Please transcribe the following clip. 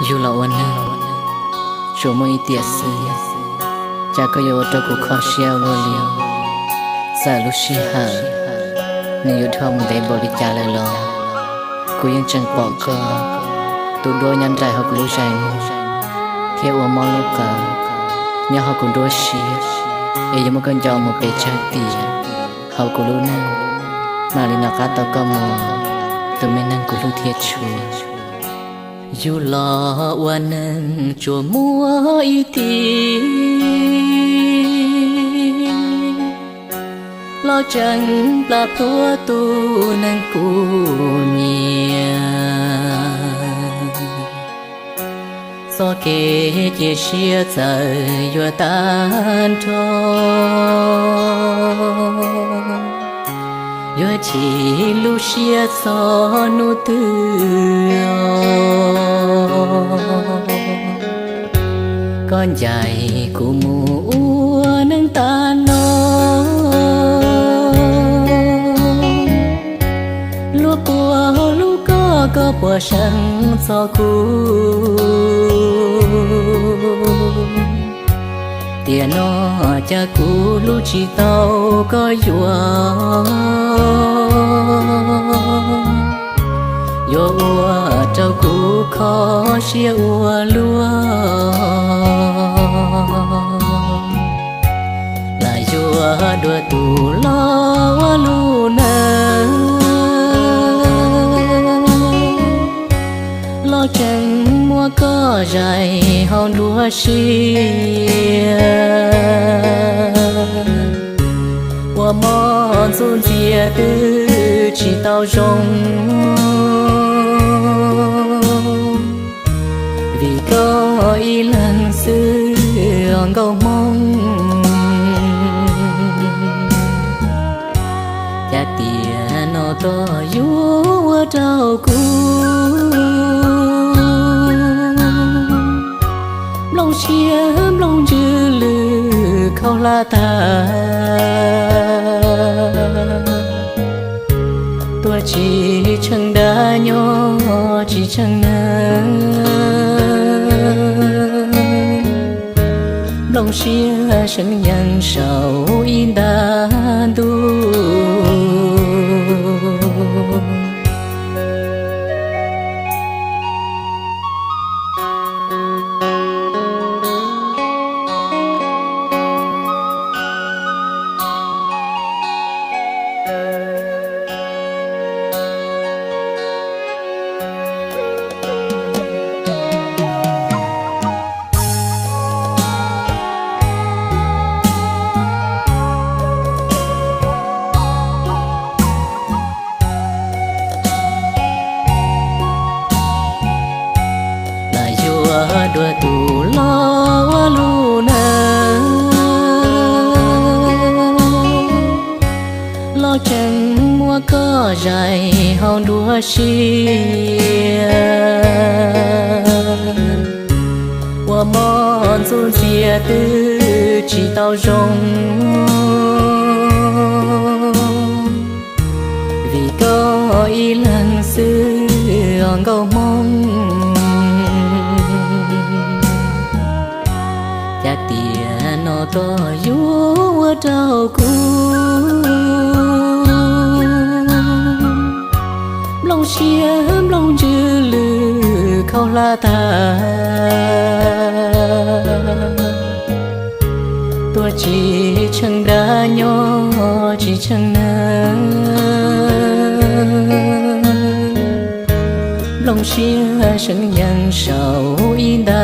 Yug los ua neeg, tsuas muaj ib tiam xwb, cas koj yuav ua rau kuv kho siab ua luaj li. Txawm lub sij hawm nws yuav dhau mus ntev npaum li cas lawm los kuv yeej tseem pom koj tus duab nyob nraim hauv kuv lub zais mus, thiab ua mob lub qab nyob hauv kuv nruab siab, es yuav muab koj nco mus pes tsawg tiam hauv kuv lub neej, mam li nov qab tau koj mus, tus me neeg kuv hlub thiab tshua. Yug los ua neeg tsuas muaj ib tiam, los tseem plam plhuav tus neeg kuv nyiam. Txoj kev cia siab txawm yuav tag nrho, yuav chim lub siab txog hnub twg os. Koj ncaim kuv mus ua neej tas no, luag puas hlub koj, koj puas seev txog kuv. Tiam no cas kuv hlub tsis tau koj yuav, yuav ua rau kuv kho siab ua luaj. Lam yuav dua tus los ua lub neej, los tseem muab koj zais hauv nruab siab, ua mob ntxuj ntxias twb tsis tau zoo. Vim koj ib leeg xwb os nkauj hmoob, cas tiam no koj yuav ua rau kuv nplooj siab nplooj ntsws lwj khaub hlab tag. Tuag tsis tsheej dab, nyob tsis tsheej neeg, nplooj siab seev yees saum ib nta ntuj. Lam yuav dua tus los ua lub neej, los tseem muab koj zais hauv nruab siab, ua mob ntxuj ntxias twb tsis tau zoo. Vim koj ib leeg xwb os nkauj hmoob, cas tiam no koj yuav ua rau kuv nplooj siab nplooj ntsws lwj khaub hlab tag. Tuag tsis tsheej dab, nyob tsis tsheej neeg, nplooj siab seev yees saum ib nta